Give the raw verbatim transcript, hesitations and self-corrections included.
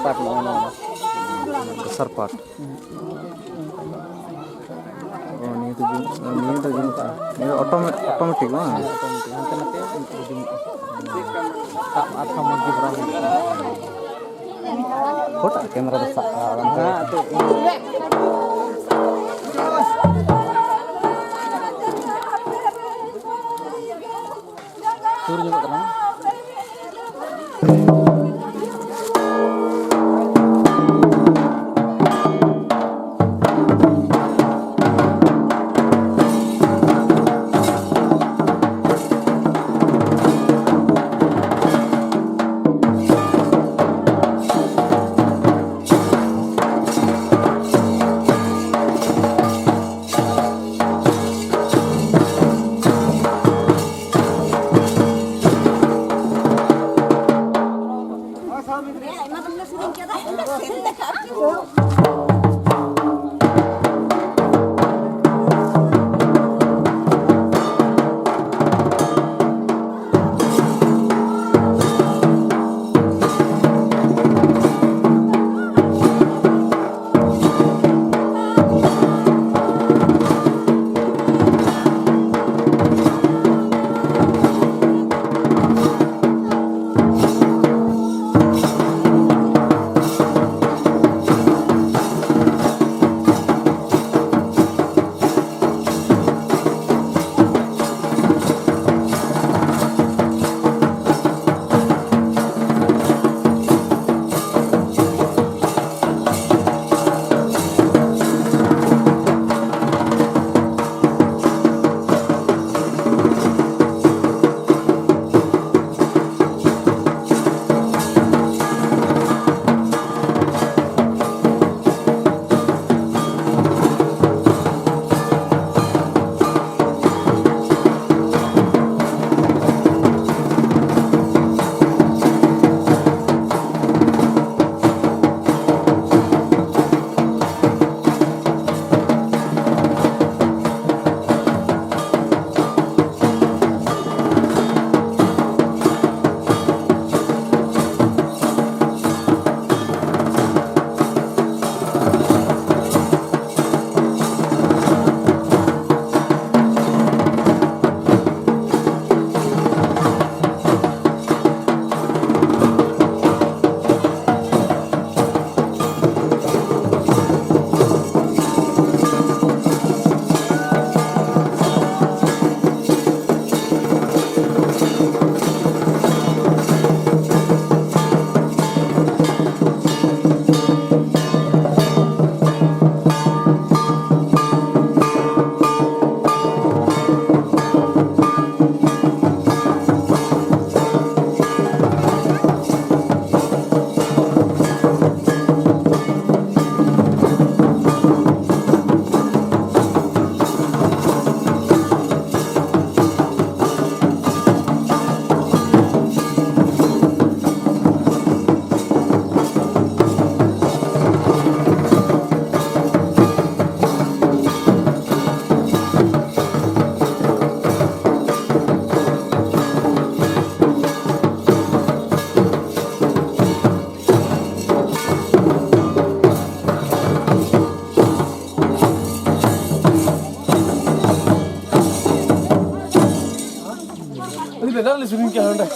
ᱯᱟᱴ ᱱᱚᱜᱼᱚᱭ ᱱᱚᱣᱟ ᱫᱚ᱾ ᱫᱚᱥᱟᱨ ᱯᱟᱴ᱾ ᱚ, ᱱᱤᱭᱟᱹ ᱫᱚ ᱡᱩᱢ-, ᱱᱤᱭᱟᱹ ᱫᱚ ᱡᱩᱢ-, ᱱᱤᱭᱟᱹ ᱫᱚ ᱚᱴᱳᱢᱮ-, ᱚᱴᱳᱢᱮᱴᱤᱠ ᱵᱟᱝ? ᱦᱮᱸ, ᱚᱴᱳᱢᱮᱴᱤᱠ᱾ ᱦᱟᱱᱛᱮ ᱱᱟᱛᱮ ᱡᱩᱢᱩᱜᱼᱟ᱾ ᱥᱟᱵ ᱟᱨ ᱥᱟᱵ ᱢᱚᱡᱽ ᱜᱮ ᱵᱷᱚᱨᱟᱣ ᱦᱩᱭᱩᱜᱼᱟ᱾ ᱚᱠᱟᱴᱟᱜ ᱠᱮᱢᱮᱨᱟ ᱫᱚ ᱥᱟᱵ ᱠᱟᱜᱼᱟ ᱵᱟᱝ? ᱦᱮᱸ, ᱛᱚ᱾ ᱥᱩᱨ ᱧᱚᱜᱚᱜ ᱛᱟᱞᱟᱝ᱾ ᱜᱚᱢᱠᱮ ᱦᱟᱸᱰᱮ